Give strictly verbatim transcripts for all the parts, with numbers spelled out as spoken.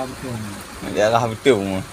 Daerah beutôi.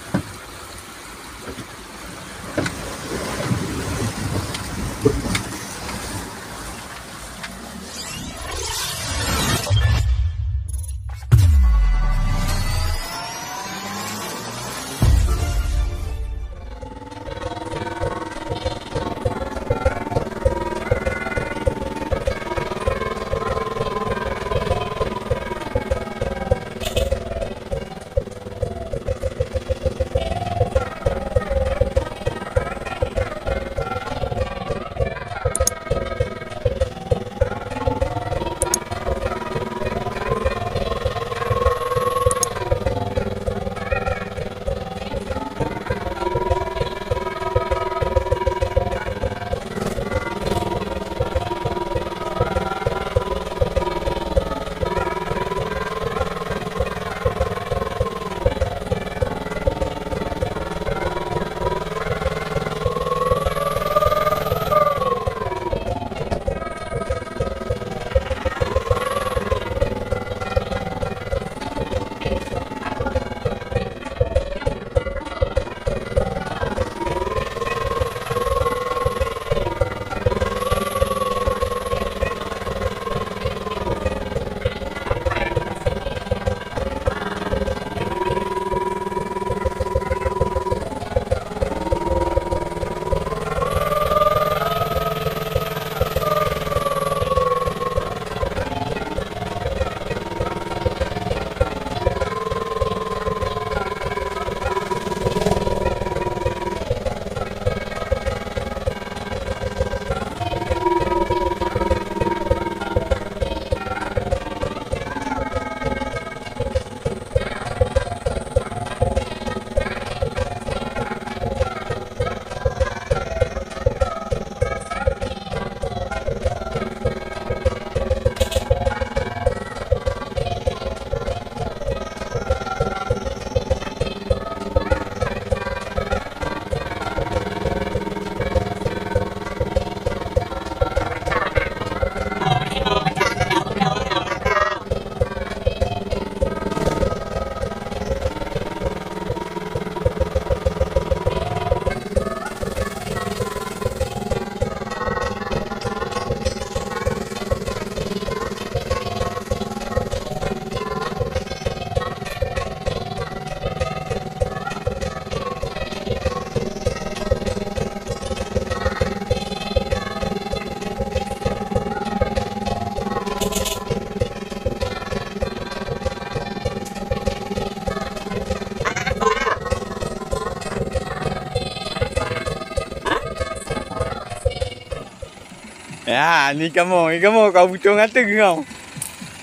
Ya, ni kamoe, ni kamoe, ka butông ateueh kamoe.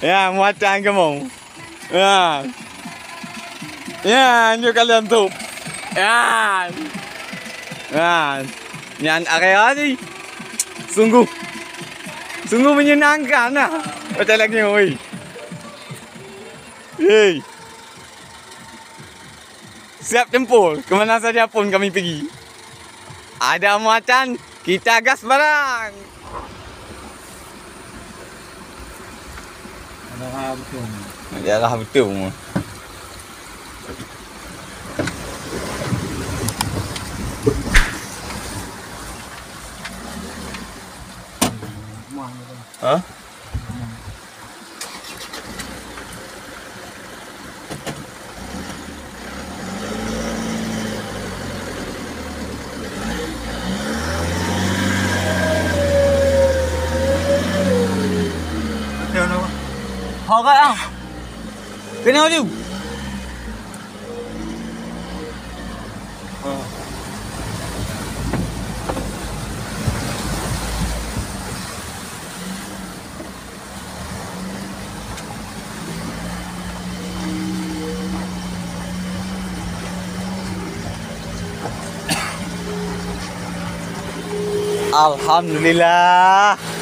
Ya, muatan kamoe. Ya. Ya, nyoe ka lheueh top. Ya. Ya. Nyan area ni. Sungguh. Sungguh menyenangkan lah. Macam lagi, oi. Hei. Siap tempur, ke mana saja pun kami pergi. Ada muatan, kita gas barang. Ada arah beutôi. Ada arah beutôi. Ha? Hok ah. Kena laju. Alhamdulillah.